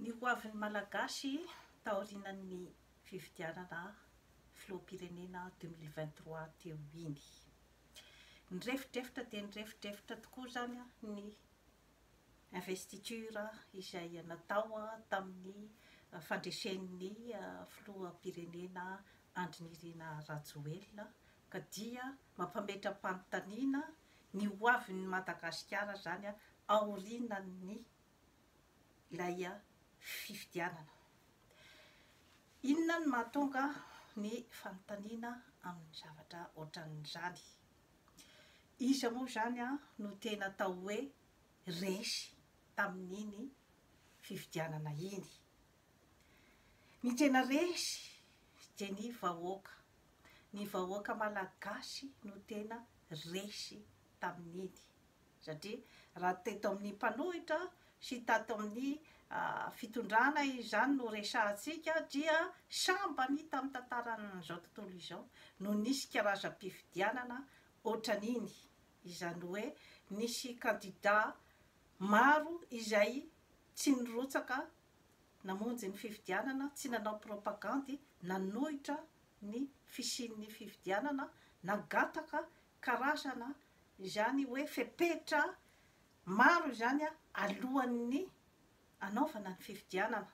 Ny ho avin'ny Malagasy taorianan'ny fifidianana filoham-pirenena 2023 teo iny. Nirefodrefotra dia nirefodrefotra tokoa izany ny investiture izay natao tamin'ny fandresen'ny filoham-pirenena Andry Nirina Rajoelina ka dia mampametra-panontaniana ny ho avin'i Madagasikara izany aorianan'ny ilay fifidianana. Inona no mahatonga ny fanontaniana amin'ny zavatra ohatran'izany? Iza moa izany no tena atao hoe resy tamin'iny fifidianana iny? Ny tena resy dia ny vahoaka. Ny vahoaka malagasy no tena resy tamin'iny. Satria raha teto amin'ny mpanohitra sy tato amin'ny fitondrana izany no resahantsika dia sambany tamin'ny tantaran'izao tontolo izao no nisy karazam-pifidianana ohatran'iny. Izany hoe nisy kandida maro izay tsy nirotsaka namonjy ny fifidianana, tsy nanao propagandy nanohitra ny fisian'ny fifidianana, nangataka karazana izany hoe fepetra maro izany alohan'ny hanaovana ny fifidianana.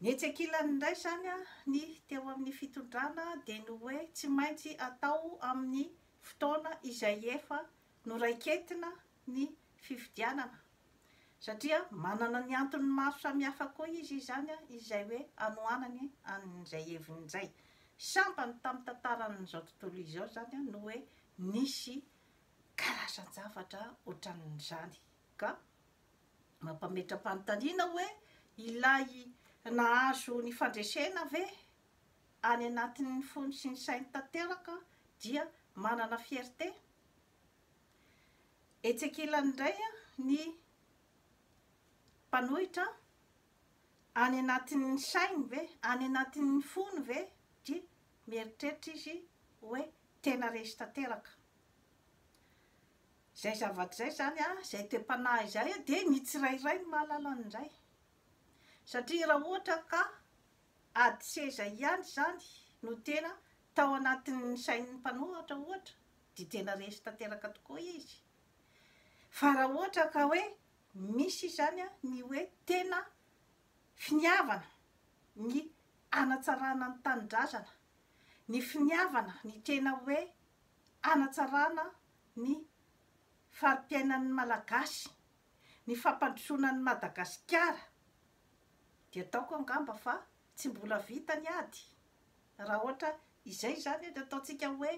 Ny etsy ankilany indray izany ny teo amin'ny fitondrana dia ny hoe tsy maintsy atao amin'ny fotoana izay efa noraiketina ny fifidianana satria manana ny antony maro samihafa koa izy izany izay hoe hanohanany an'izay heviny izay. Sambany tamin'ny tantaran'izao tontolo izao izany no hoe nisy karazan-javatra ohatran'izany ka mampametra-panontaniana hoe ilay nahazo ny fandresena ve any anatin'ny fony sy ny sainy tanteraka dia manana fierté? Etsy ankilany indray ny mpanohitra any anatin'ny sainy ve, any anatin'ny fony ve dia mieritreritra izy hoe tena resy tanteraka. Izay zavatra izay izany, izay toe-panahy izay dia ny tsirairay no mahalala an'izay. Satria raha ohatra ka ady seza ihany izany no tena tao anatin'ny sain'ny mpanohatra ohatra dia tena resy tanteraka tokoa izy. Fa raha ohatra ka hoe misy izany ny hoe tena finiavana ny hanatsarana ny tanindrazana, ny finiavana ny tena hoe hanatsarana ny fari-piainan'ny Malagasy, ny fampandrosoana an'i Madagasikara dia ataoko angamba fa tsy mbola vita ny ady raha ohatra izay izany no ataontsika hoe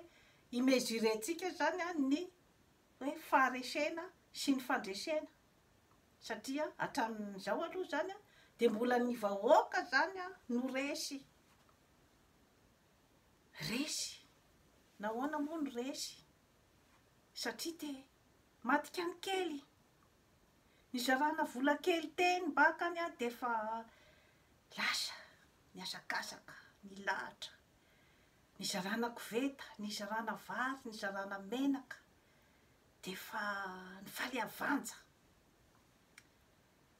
i-mesurer-ntsika izany ny hoe faharesena sy ny fandresena satria hatramin'izao aloha izany dia mbola ny vahoaka izany no resy. Resy. Nahoana moa no resy? Satria te matikany kely. Nizarana vola kely teny bakany dia efa lasa nihazakazaka nilahatra. Nizarana koveta, nizarana vary, nizarana menaka dia efa nifaly havanja.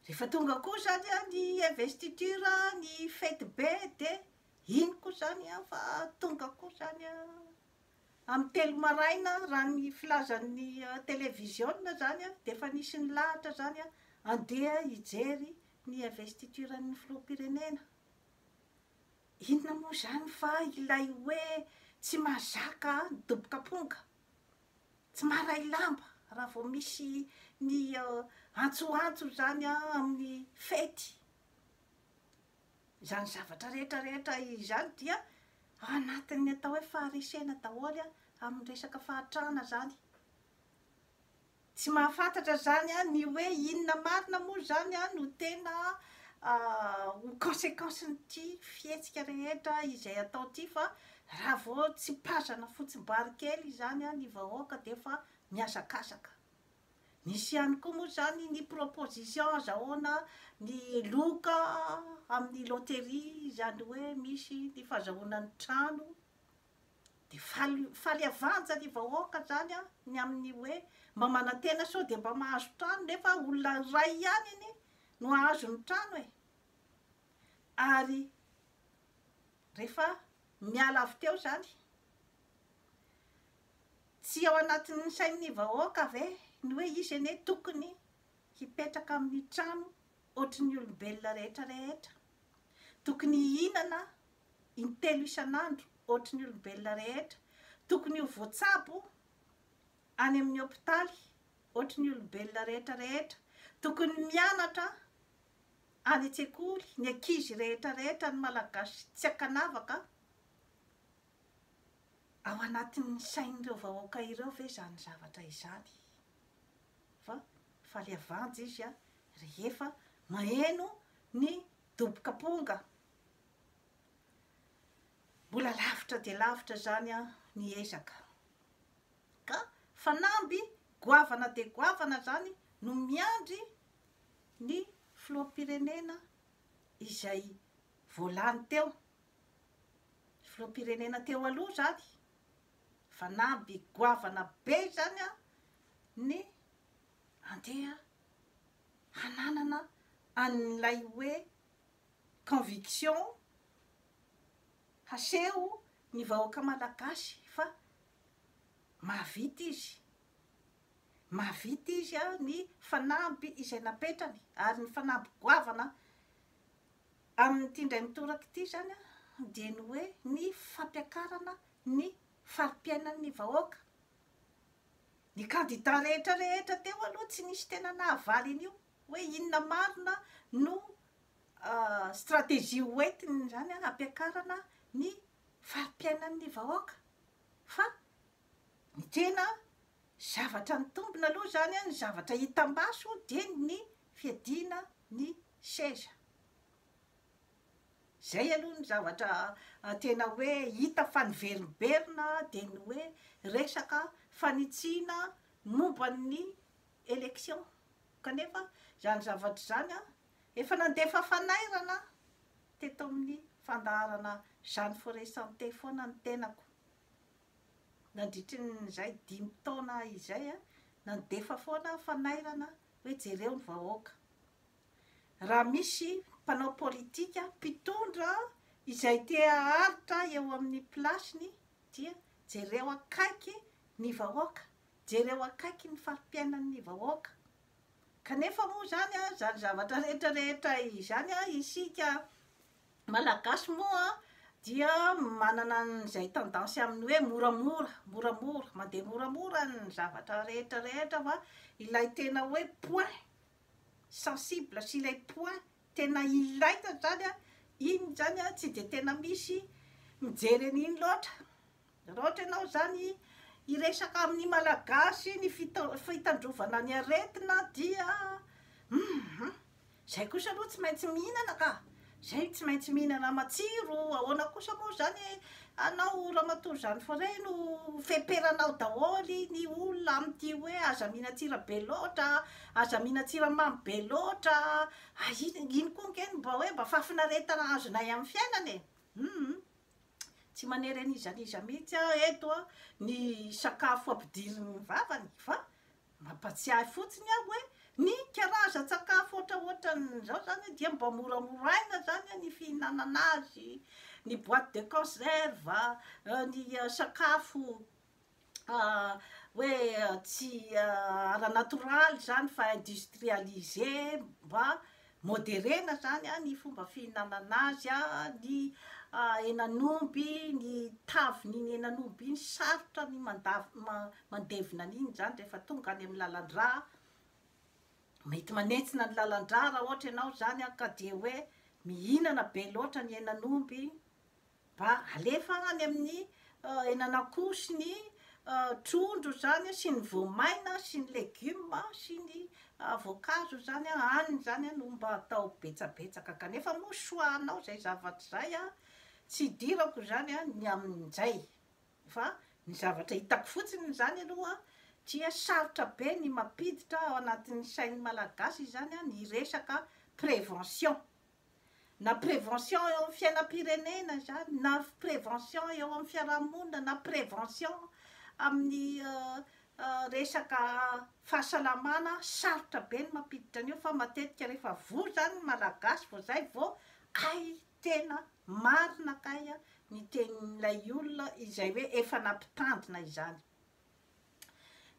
Rehefa tonga koa izany ny investiture, ny fety be dia iny koa izany fa tonga koa izany amin'ny telo maraina raha ny filazan'ny televiziona izany dia efa nisy nilahatra izany andeha hijery ny investiture-n'ny filoham-pirenena. Inona moa izany fa ilay hoe tsy mahazaka doboka amponga, tsy maharay lamba raha vao misy ny antsoantso izany amin'ny fety. Izany zavatra rehetra rehetra izany dia ao anatin'ny atao hoe faharesena daholo amin'ny resaka fahantrana izany. Tsy mahafantatra izany ny hoe inona marina moa izany no tena ho consequence-n'ity fihetsika rehetra izay atao ity fa raha vao tsipazana fotsim-bary kely izany ny vahoaka dia efa mihazakazaka. Nisy ihany koa moa izany ny proposition azahoana ny loka amin'ny loterie izany hoe misy ny fahazahoana ny trano. Dia faly faly avanja ny vahoaka zany an, ny amin'ny hoe mba manantena sao dia mba mahazo trano nefa olona iray ihany anie. no hahazo ny trano e! Ary rehefa miala avy teo izany, tsy ao anatin'ny sain'ny vahoaka ve ny hoe izy anie tokony hipetraka amin'ny trano ohatry ny olombelona rehetra rehetra? Tokony hihinana intelo isan'andro ohatry ny olombelona rehetra? Tokony ho voatsabo any amin'ny hopitaly ohatry ny olombelona rehetra rehetra? Tokony mianatra any an-tsekoly ny ankizy rehetra rehetra, ny Malagasy tsy ankanavaka? Ao anatin'ny sain'ireo vahoaka ireo ve izany zavatra izany? Fa faly avanja izy rehefa maheno ny dobok'amponga. Mbola lavitra dia lavitra izany ny ezaka. Ka fanamby goavana dia goavana izany no miandry ny filoham-pirenena izay voalany teo. Filoham-pirenena teo aloha izany, fanamby goavana be izany ny andeha hananana an'ilay hoe conviction haseho ny vahoaka malagasy fa mahavita izy, mahavita izy ny fanamby izay napetrany ary ny fanamby goavana amin'ity indray mitoraka ity izany dia ny hoe ny fampiakarana ny fari-piainan'ny vahoaka. Ny kandida rehetra rehetra teo aloha tsy nisy tena nahavaly an'io hoe inona marina no stratégie ho entiny izany hampiakarana ny fari-piainan'ny vahoaka fa ny tena zavatra nitombina aloha izany, ny zavatra hita maso dia ny fiadiana ny seza. Izay aloha ny zavatra tena hoe hita fa niverimberina dia ny hoe resaka fanitsiana momba ny élection. Kanefa izany zavatra izany efa nandefa fanairana teto amin'ny fandaharana Jeanne Forêt Santé foana ny tenako. Nandritry ny izay 5 taona izay nandefa foana fanairana hoe jereo ny vahoaka. Raha misy mpanao politika, mpitondra izay te haharitra eo amin'ny place-ny dia jereo akaiky ny vahoaka, jereo akaiky ny fari-piainan'ny vahoaka. Kanefa moa izany, izany zavatra rehetra rehetra izany, isika Malagasy moa dia manana an'izay tendance amin'ny hoe moramora, moramora, mandeha moramora ny zavatra rehetra rehetra fa ilay tena hoe point sensible sy ilay point tena ilaina izany an, iny izany an tsy dia tena misy mijery an'iny loatra. Raha ohatra ianao izany hiresaka amin'ny Malagasy ny fitandrovana ny aretina dia hum, izay kosa aloha tsy maintsy mihinana ka! Izay tsy maintsy mihinana matsiro, ahoana kosa moa izany anao ramatoa Jeanne Forêt no feperanao daholo ny olona amin'ity hoe aza mihinan-tsira be loatra, aza mihinan-tsiramamy be loatra, ah iny iny koa ange no mba hoe mba fahafinaretana azonay amin'ny fiainana e! Hum tsy manery an'iza n'iza mihitsy aho eto ny sakafo ampidirin'ny vavany fa Mampatsiahy fotsiny aho hoe ny karazan-tsakafo ohatraohatran'izao izany dia mba moramoraina izany ny fihinanana azy, ny boite de conserve, ny sakafo hoe tsy ara-natoraly izany fa industrialisé mba Moderena zany ny fomba fihinanana azy, ny henan'omby, ny tavin'iny henan'omby iny sarotra ny mandevina an'iny zany rehefa tonga any amin'ny lalan-drà, mety manentsina ny lalan-drà raha ohatra ianao zany ka dia hoe mihinana be loatra ny henan'omby. Mba alefa any amin'ny henan'akoho sy ny trondro izany sy ny voamaina sy ny legioma sy ny voankazo izany any izany no mba atao betsabetsaka kanefa moa choix anao izay zavatra izay tsy idirako izany ny amin'izay fa ny zavatra hitako fotsiny izany aloha dia sarotra be ny mampiditra ao anatin'ny sain'ny malagasy izany ny resaka prévention Na prévention eo amin'ny fiainam-pirenena izany, na prévention eo amin'ny fiarahamonina, na prévention amin'ny resaka fahasalamana, sarotra be ny mampiditra an'io fa matetika rehefa voa izany ny Malagasy vao izay vao hay tena marina kay ny tenin'ilay olona izay hoe efa nampitandrina izany.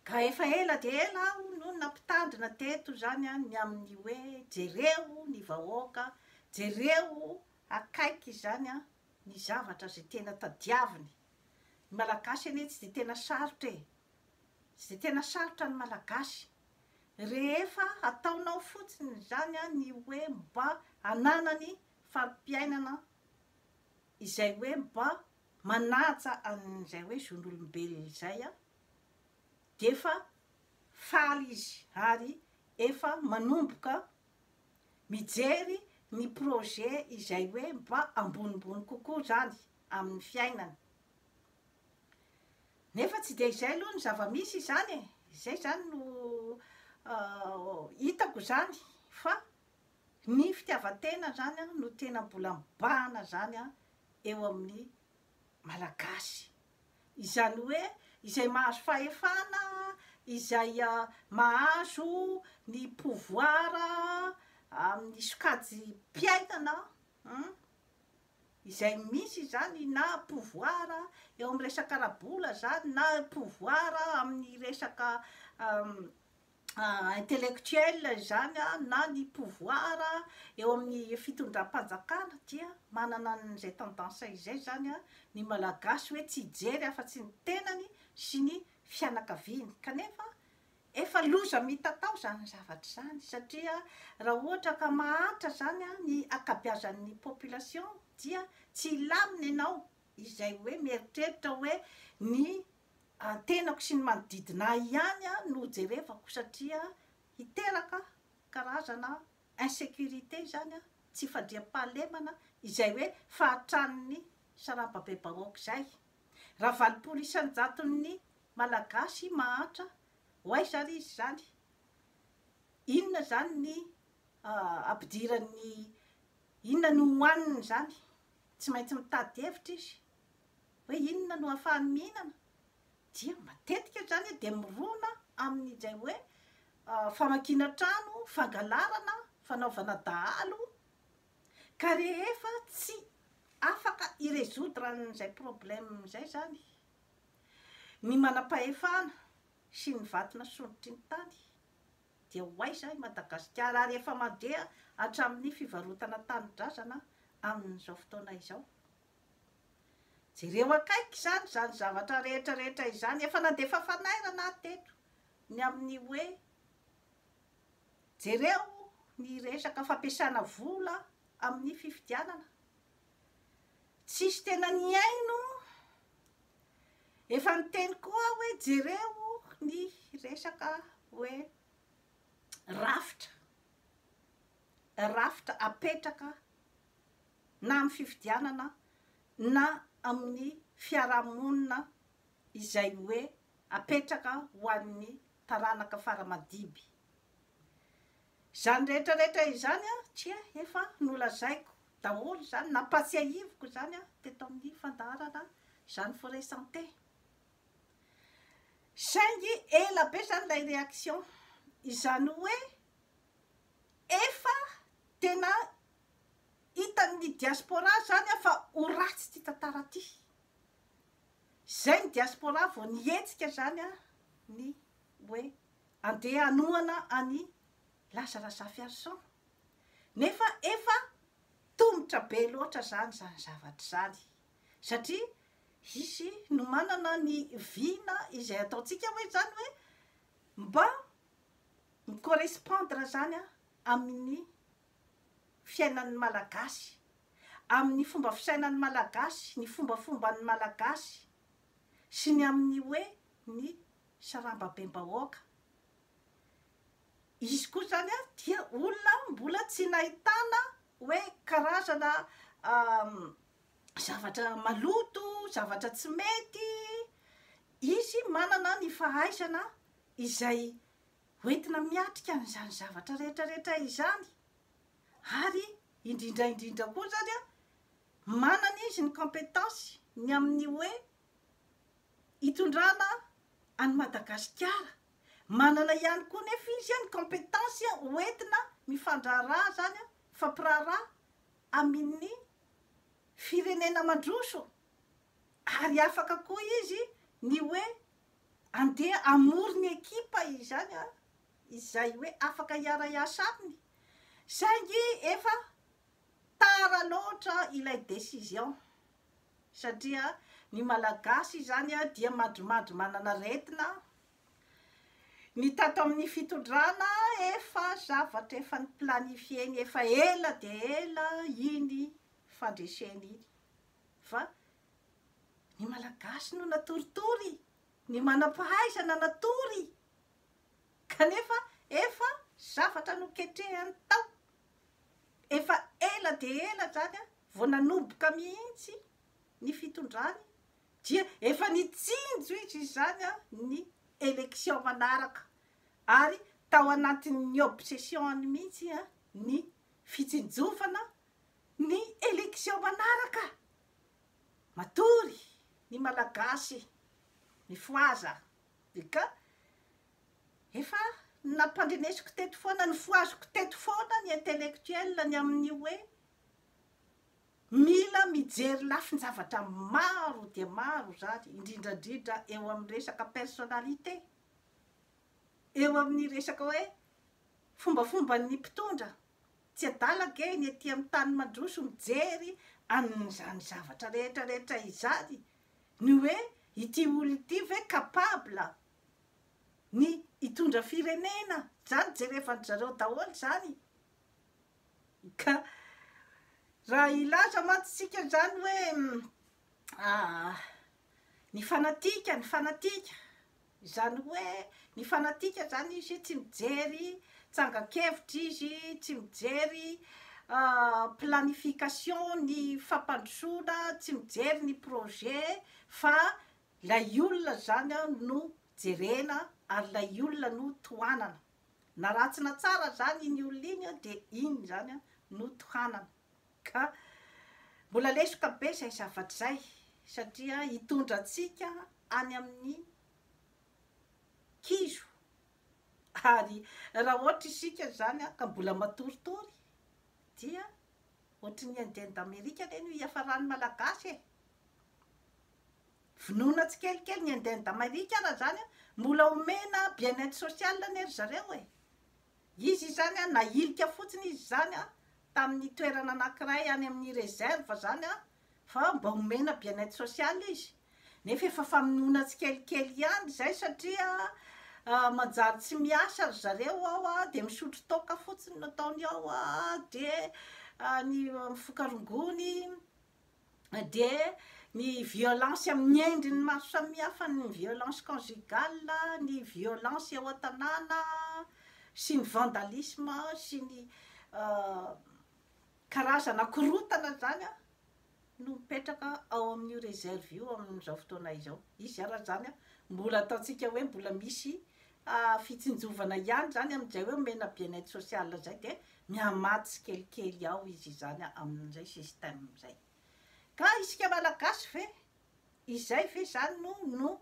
Ka efa ela dia ela aho no nampitandrina teto izany ny amin'ny hoe jereo ny vahoaka, jereo akaiky izany ny zavatra izay tena tadiaviny. Ny Malagasy anie tsy dia tena sarotra e! Tsy dia tena sarotra ny Malagasy. Rehefa ataonao fotsiny izany ny hoe mba hananany fari-piainana izay hoe mba manaja an'izay hoe zon'olombelona izay dia efa faly izy ary efa manomboka mijery ny projet izay hoe mba ambonimbony kokoa izany amin'ny fiainany. Nefa tsy dia izay aloha ny zava-misy izany e! Izay izany no hitako izany fa ny fitiavan-tena izany no tena mbola mibahana izany eo amin'ny Malagasy. Izany hoe izay mahazo fahefana, izay mahazo ny pouvoir amin'ny sokajim-piainana, izay misy izany na pouvoir eo amin'ny resaka ara-bola izany na pouvoir amin'ny resaka intellectuel izany na ny pouvoir eo amin'ny fitondram-panjakana dia manana an'izay tendance izay izany ny Malagasy hoe tsy hijery afa-tsy ny tenany sy ny fianakaviany kanefa efa loza mitatao izany zavatra izany satria raha ohatra ka mahantra izany ny ankabeazan'ny population dia tsy hilamina ianao izay hoe mieritreritra hoe ny tenako sy ny manodidina ahy ihany no jerevako satria hiteraka karazana insécurité izany, tsy fandriampahalemana izay hoe fahatran'ny sarambabem-bahoaka izay. Raha 80 isan-jaton'ny Malagasy mahantra, ho aiza ary izy izany? Inona izany ny ampidiran'ny, inona no hohaniny izany? Tsy maintsy mitady hevitra izy. hoe inona no ahafahany mihinana dia matetika izany dia mirona amin'izay hoe famakiana trano, fangalarana, fanaovana dahalo, ka rehefa tsy afaka hi-resoudre an'izay problème izay izany ny manam-pahefana sy ny vato nasondrotry ny tany dia ho aiza i Madagasikara ary efa mandeha hatramin'ny fivarotana tanindrazana amin'izao fotoana izao. Jereo akaiky izany izany zavatra rehetra rehetra izany, efa nandefa fanairana aho teto ny amin'ny hoe jereo ny resaka fampiasana vola amin'ny fifidianana. Tsisy tena nihaino, efa niteny koa aho hoe jereo ny resaka hoe rafitra, rafitra apetraka na amin'ny fifidianana na amin'ny fiarahamonina izay hoe apetraka ho an'ny taranaka fara-mandimby. Izany rehetra rehetra izany dia efa nolazaiko daholo izany, nampatsiahiviko izany teto amin'ny fandaharana Jeanne Forêt Santé. Saingy ela be izany ilay réaction, izany hoe efa tena Hitan'ny diaspora zany fa ho ratsy ity tantara ity. Zay ny diaspora vao nihetsika zany ny hoe andeha hanohana an'i Laza Razafiarison. Nefa efa tomotra be loatra zany izany zavatra izany. Satria izy no manana ny vina izay ataontsika hoe zany hoe mba mi-correspondre zany amin'ny fiainan'ny Malagasy, amin'ny fomba fisainan'ny Malagasy, ny fombafomban'ny Malagasy sy ny amin'ny hoe ny sarambabem-bahoaka. Izy koa izany dia olona mbola tsy nahitana hoe karazana zavatra maloto, zavatra tsy mety, izy manana ny fahaizana izay hoentina miatrika an'izany zavatra rehetra rehetra izany ary indrindra indrindra koa izany an, manana izy ny compétence ny amin'ny hoe hitondrana an'i Madagasikara. Manana ihany koa nefa izy ny compétence hoentina mifandraharaha izany, mifampiraharaha amin'ny firenena mandroso. Ary afaka koa izy ny hoe andeha hamory ny ekipa izany izay hoe afaka hiara-hiasa aminy. Saingy efa tara loatra ilay décision. Satria ny Malagasy izany dia mandrimandry manana aretina, ny tato amin'ny fitondrana efa zavatra efa ni-planifier-ny efa ela dia ela iny fandreseny iny. Fa ny Malagasy no natoritory, ny manam-pahaizana natory, kanefa efa zavatra noketrehany tao. Efa ela dia ela izany vao nanomboka mihitsy ny fitondrany dia efa nitsinjo izy izany ny élection manaraka ary tao anatin'ny obsession-ny mihitsy ny fitsinjovana ny élection manaraka. Matory ny Malagasy, mifohaza. Ka Efa nampandrenesiko teto foana, nofohaziko teto foana ny intellectuel ny amin'ny hoe mila mijery lafin-javatra maro dia maro izany, indrindra indrindra eo amin'ny resaka personnalité, eo amin'ny resaka hoe fombafomban'ny mpitondra. Tsy adala ange ny aty amin'ny tany mandroso mijery an'izany zavatra rehetra rehetra izany, ny hoe ity olona ity ve capable ny hitondra firenena zany jerevan-dry zareo daholo zany ka raha hilaza mantsy tsika zany hoe ny fanatika ny fanatika izany hoe ny fanatika zany izy tsy mijery tsangan-kevitra izy tsy mijery planification ny fampandrosoana tsy mijery ny projet fa Ilay olona izany no jerena ary ilay olona no tohanana. Na ratsy na tsara izany iny olona iny dia iny izany no tohanana. Ka mbola lesoka be izay zavatra izay satria hitondra antsika any amin'ny kizo ary raha ohatra isika izany ka mbola matoritory dia ohatry ny Indien d'Amerique anie no hiafaran'ny Malagasy e! Vonoina tsikelikely ny Indien d'Amerique ara zany a, mbola omena bien être social anie ry zareo e! Izy izany a, nahilika fotsiny izy izany a, tamin'ny toerana anankiray any amin'ny réserve zany a, fa mba omena bien être social izy, nefa efa famonoana tsikelikely ihany izay satria manjary tsy miasa ry zareo ao a, dia misotro toaka fotsiny no ataony ao a, dia ny mifoka rongony, dia ny violence amin'ny endriny maro samihafa, ny violence conjugale, ny violence eo an-tanàna sy ny vandalisme sy ny karazana korontana izany no mipetraka ao amin'io réserve io amin'izao fotoana izao. Izy ara izany mbola ataontsika hoe mbola misy fitsinjovana ihany izany amin'izay hoe omena bien-être social izay dia Mihamaty tsikelikely ao izy izany amin'izay système izay. Ka isika Malagasy ve izay ve izany no no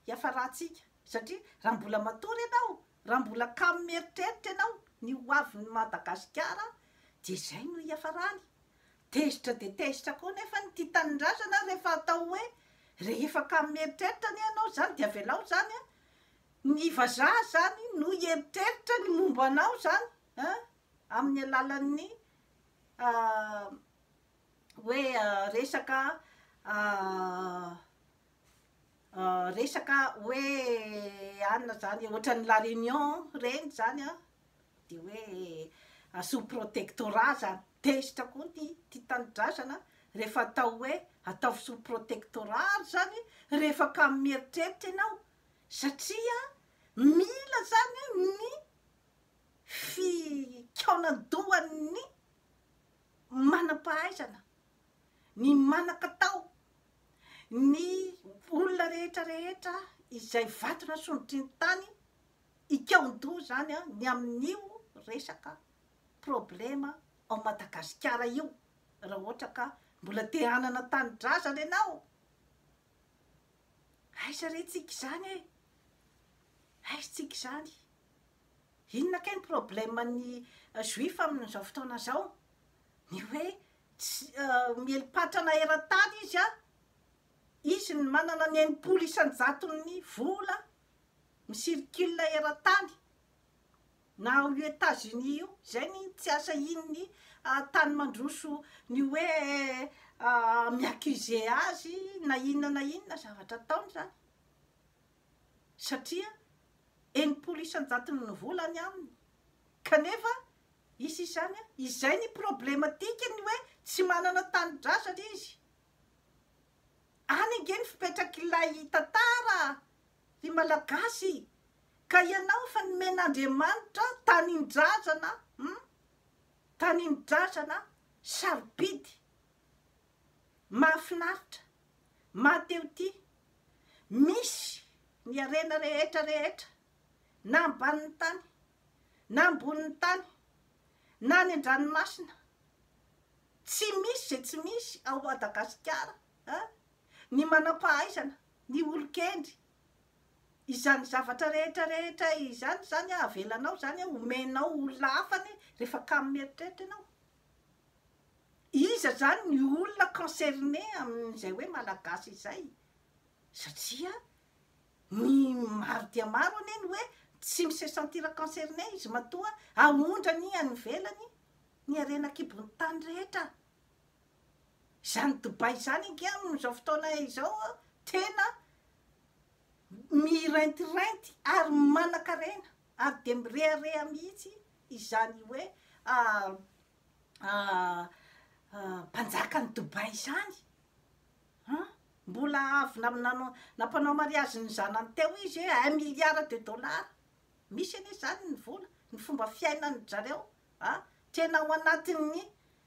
hiafarantsika? Satria raha mbola matory ianao, raha mbola kamo mieritreritra ianao ny ho avin'i Madagasikara dia izay no hiafarany. Tezitra dia tezitra koa nefa ny tia tanindrazana rehefa atao hoe rehefa kamo mieritreritra anie ianao izany dia avelao izany an! Ny vazaha izany no hieritreritra ny momba anao izany an, amin'ny alalan'ny hoe resaka resaka hoe anona izany, ohatran'ny la réunion ireny izany an, dia hoe sous protectorat izany, tezitra koa ny tia tanindrazana rehefa atao hoe ataovy sous protectorat ary izany rehefa kamo mieritreritra ianao Satria mila zany ny fikaonan-dohan'ny manam-pahaizana, ny manan-katao, ny olona rehetra rehetra izay vato nasondrotry ny tany hikaon-doha zany ny amin'io resaka problema ao Madagasikara io raha ohatra ka mbola te hanana tanindrazana ianao. Aiza re tsika izany e! Aiza tsika izany? Inona kay ny problème ny juif amin'izao fotoana izao? Ny hoe tsy mieli-patrana eran-tany izy an, izy no manana ny 60 isan-jaton'ny vola mi-circule eran-tany, na ao Etats Unis io, izay ny tsy asahian'ny tany mandroso ny hoe mi-accuser azy na inona na inona zavatra ataony izany. Satria 60 isan-jaton'ny vola any aminy. Kanefa izy izany, izay ny problematique ny hoe tsy manana tanindrazana izy. Any ange ny fipetrak'ilay tantara ry Malagasy ka ianao efa nomen'Andriamanitra tanindrazana hum, tanindrazana sarobidy, mahafinaritra, mahatehotia, misy ny harena rehetra rehetra na ambanin'ny tany na ambonin'ny tany na any an-dranomasina, tsy misy izay tsy misy ao Madagasikara a! Ny manam-pahaizana, ny olon-kendry, izany zavatra rehetra rehetra izany izany avelanao izany omenao olona hafa anie rehefa kamo mieritreritra ianao. Iza izany ny olona concerné amin'izay hoe Malagasy izay? Satria ny maro dia maro anie ny hoe tsy mi se sentir concerné izy matoa aondrany any ivelany ny harena an-kibon'ny tany rehetra. Izany Dubaï izany ange amin'izao fotoana izao tena mirentirenty ary manankarena ary dia mirehareha mihitsy izany hoe mpanjakan'i Dubaï izany. An! Mbola avy nampanao mariazy ny zanany teo izy hoe un milliard de dollars. Misy anie izany ny vola, ny fomba fiainan-dry zareo an! Tena ao anatin'ny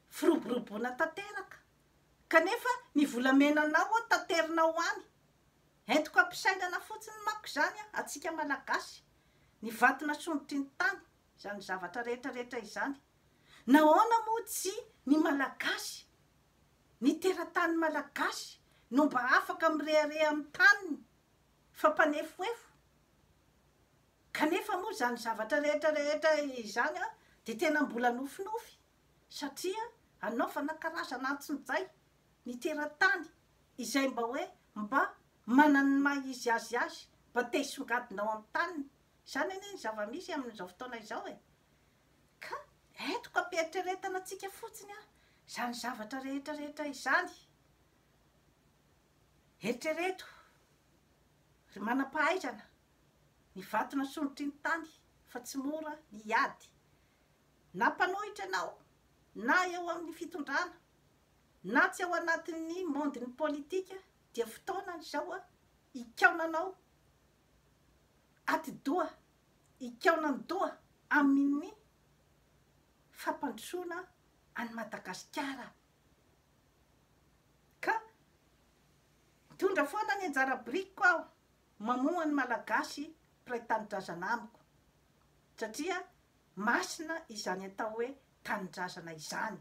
firoboroboana tanteraka. Kanefa ny volamenanao an taterinao any. Entiko ampisainana fotsiny manko izany an, antsika Malagasy. Ny vato nasondrotry ny tany, izany zavatra rehetra rehetra izany. Nahoana moa tsy ny Malagasy Ny teratany malagasy no mba afaka mirehareha amin'ny taniny fa mpanefoefo. Kanefa moa izany zavatra rehetra rehetra izany dia tena mbola nofinofy satria anaovana karazana antsonjay ny teratany izay mba hoe mba manana ny maha izy azy azy, mba te hisongadina ao amin'ny taniny. Izany anie ny zava-misy amin'izao fotoana izao e! Ka entiko ampiheritreretana antsika fotsiny an, izany zavatra rehetra rehetra izany. Eritrereto, ry manam-pahaizana, ny vato nasondrotry ny tany fa tsy mora ny hiady. Na mpanohitra ianao, na eo amin'ny fitondrana, na tsy ao anatin'ny monde-n'ny politika dia fotoanany izao an, hikaonanao atidoha hikaonan-doha amin'ny fampandrosoana an'i Madagasikara ka mitondra foana ny anjara birikiko aho mamoha ny Malagasy mpiray tanindrazana amiko satria masina izany atao hoe tanindrazana izany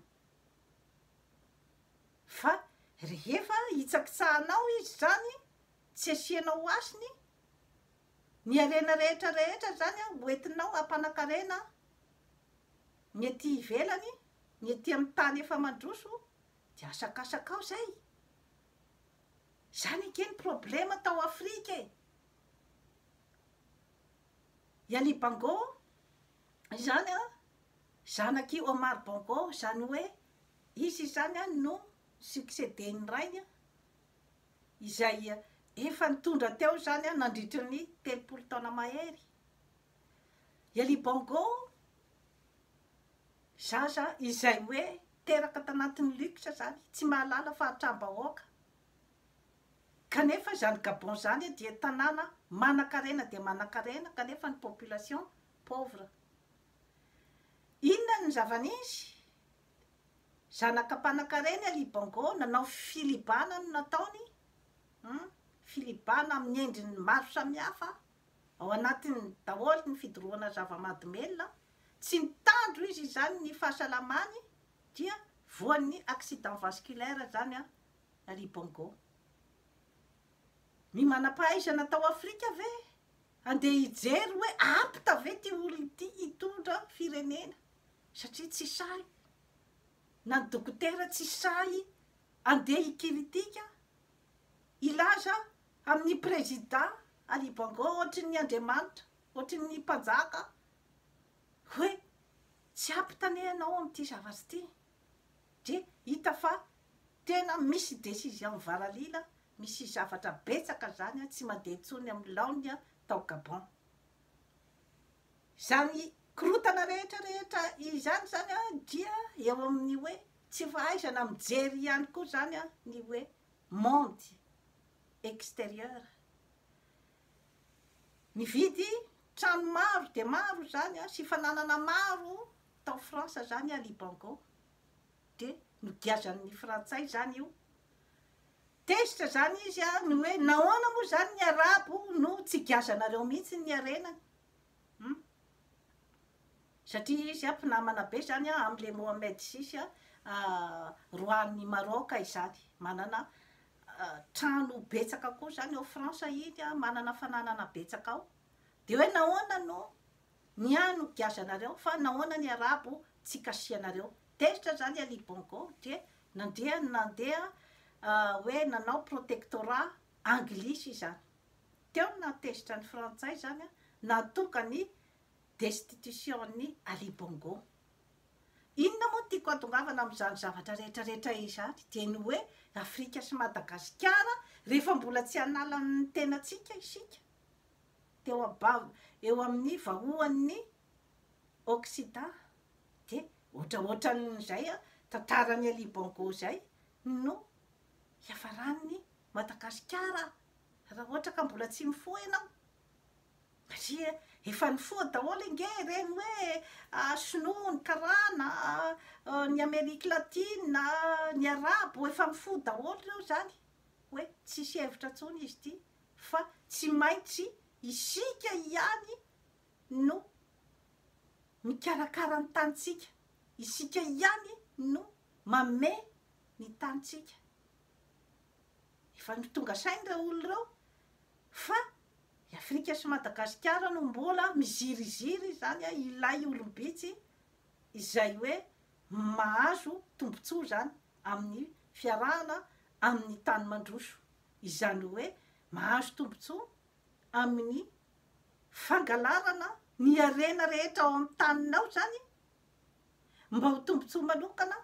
fa rehefa hitsakitsahanao izy izany tsy asianao hasiny Ny harena rehetra rehetra izany ho entinao hampanakarena ny ety ivelany, ny ety amin'ny tany efa mandroso dia asakasakao izay. Izany ange ny problema tao Afrika e. I Ali Bongo izany an, zanak'i Omar Bongo, izany hoe izy izany an no succéder-n'ny rainy izay efa nitondra teo izany nandritry ny 30 taona mahery. I Ali Bongo, zaza izay hoe teraka tanatin'ny luxe izany, tsy mahalala fahatram-bahoaka. Kanefa izany Gabon izany dia tanàna manankarena dia manankarena kanefa ny population pauvre. Inona ny zava-nisy? Zanaka mpanankarena i Ali Bongo, nanao filibana no nataony, hum, filibana amin'ny endriny maro samihafa, ao anatiny daholo ny fidorohana zava-mahadomelina, tsy nitandro izy izany ny fahasalamany dia voan'ny accident vasculaire izany an Ali Bongo. Ny manam-pahaizana tao Afrika ve? andeha hijery hoe apte ve ity olona ity hitondra firenena satria tsy sahy na ny dokotera tsy sahy andeha hikiritika hilaza amin'ny prezida Ali Bongo ohatry ny Andriamanitra ohatry ny mpanjaka hoe tsy apte anie ianao amin'ity zavatra ity dia hita fa tena misy décision mivaralila, misy zavatra betsaka zany tsy mandeha intsony amin'ny laoniny tao Gabon. Izany korotana rehetra rehetra izany zany dia eo amin'ny hoe tsy fahaizana mijery ihany koa zany ny hoe monde extérieur. Nividy trano maro dia maro izany sy fananana maro tao France zany Ali Bongo. Dia nogiazan'ny frantsay izany io. Tezitra izany izy ny hoe nahoana moa izany ny arabo no tsy giazanareo mihitsy ny harenany. Hum. Satria izy mpinamana be izany amin'ilay Mohamed six roi-n'i Maroc izany. Manana trano betsaka koa izany ao France iny, manana fananana betsaka ao. Dia hoe nahoana no ny ahy no giazanareo fa nahoana ny arabo tsy kasihanareo. Tezitra izany Ali Bongo dia nandeha nandeha hoe nanao protectorat anglisy izany. Teo no nahatezitra ny frantsay izany nahatonga ny destitution-n'i Ali Bongo. Inona moa no tiako hatongavana amin'izany zavatra rehetra rehetra izany? Dia ny hoe Afrika sy Madagasikara rehefa mbola tsy hanala ny tenantsika isika teo eo amin'ny vahoan'ny Occident dia ohatraohatran'izay tantaran'i Ali Bongo izay no hiafaran'ny Madagasikara raha ohatra ka mbola tsy mifoha ianao. Satria efa nifoha daholo ange ireny hoe sinoa, ny karana, ny Amerique latine, ny arabo, efa mifoha daholo ireo izany hoe tsisy hevitra intsony izy ity fa tsy maintsy isika ihany no mikarakara ny tanintsika, isika ihany no mamehy ny tanintsika. Efa tonga saina ireo olona ireo fa I Afrika sy Madagasikara no mbola miziriziry izany ilay olom-bitsy izay hoe mahazo tombontsoa izany amin'ny fiarahana amin'ny tany mandroso. Izany hoe mahazo tombontsoa amin'ny fangalarana ny harena rehetra ao amin'ny taninao izany mba ho tombontsoa manokana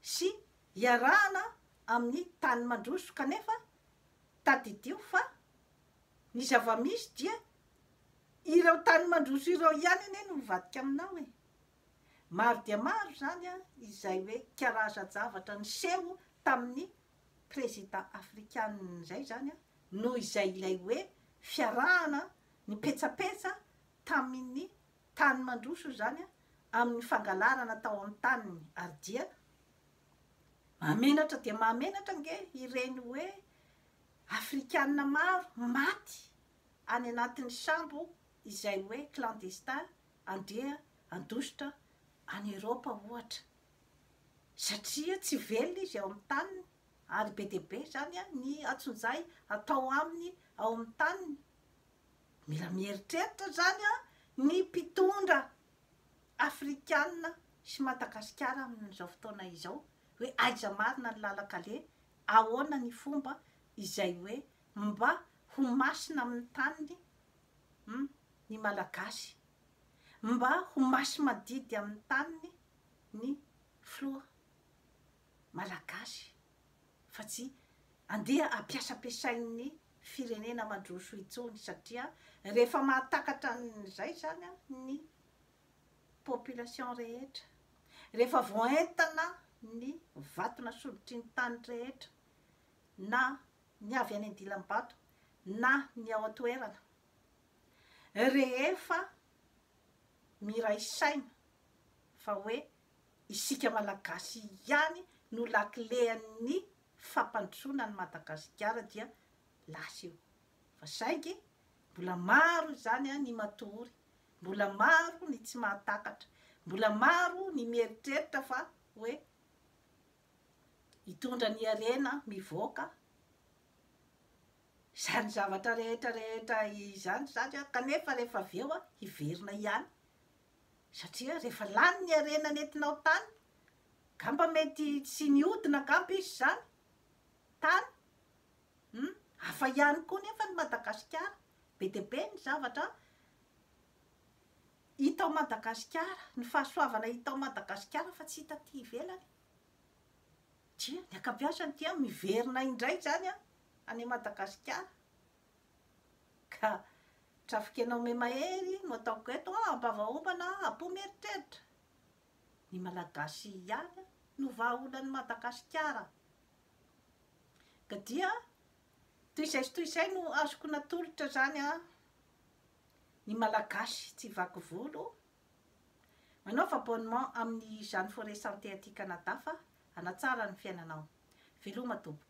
sy hiarahana amin'ny tany mandroso kanefa tadidio fa Ny zava-misy dia ireo tany mandroso ireo ihany anie no mivadika aminao e! Maro dia maro izany izay hoe karazan-javatra niseho tamin'ny prezida afrikanina izay izany noho izay ilay hoe fiarahana nipetsapetsa tamin'ny tany mandroso izany amin'ny fangalarana tao amin'ny taniny ary dia mahamenatra dia mahamenatra ange ireny hoe Afrikana maro maty any anatin'ny sambo izay hoe clandestin andeha handositra any Eropa ohatra. Satria tsy velona izy ao amin'ny taniny ary be dia be izany ny antsonjay atao aminy ao amin'ny taniny. Mila mieritreritra izany ny mpitondra afrikana sy Madagasikara amin'izao fotoana izao hoe aiza marina ny lalan-kaleha Ahoana ny fomba izay hoe mba ho masina amin'ny taniny hum ny Malagasy? Mba ho masi-madidy amin'ny taniny ny filoha Malagasy fa tsy andeha ampiasampiasain'ny firenena mandroso intsony satria rehefa mahatakatra an'izay izany ny population rehetra, rehefa voaentana ny vato nasondrotry ny tany rehetra na ny avy any andilam-bato na ny ao an-toerana, rehefa miray saina fa hoe isika Malagasy ihany no lakilean'ny fampandrosoana an'i Madagasikara dia lasa io. Fa saingy mbola maro izany ny matory Mbola maro ny tsy mahatakatra, mbola maro ny mieritreritra fa hoe hitondra ny harena mivoaka Izany zavatra rehetra rehetra izany izany an, kanefa rehefa avy eo an, hiverina ihany. Satria rehefa lany ny harena nentinao tany, angamba mety tsy nihodina angamba izy izany tany, hum, hafa ihany koa nefa ny Madagasikara, be dia be ny zavatra hita ao Madagasikara, ny fahasoavana hita ao Madagasikara fa tsy hita aty ivelany. Tsia, ny ankabeazany dia miverina indray izany an, any Madagasikara. Ka trafikena ome-mahery no ataoko eto an, am-bavahombana am-po mieritreritra. Ny Malagasy ihany no vahaolan'i Madagasikara. Ka dia toy izay sy toy izay no azoko natolotra izany an, ny Malagasy tsy vaky volo. Manaova abonnement amin'ny Jeanne Forêt Santé aty Canada fa hanatsara ny fiainanao. Veloma tompoko.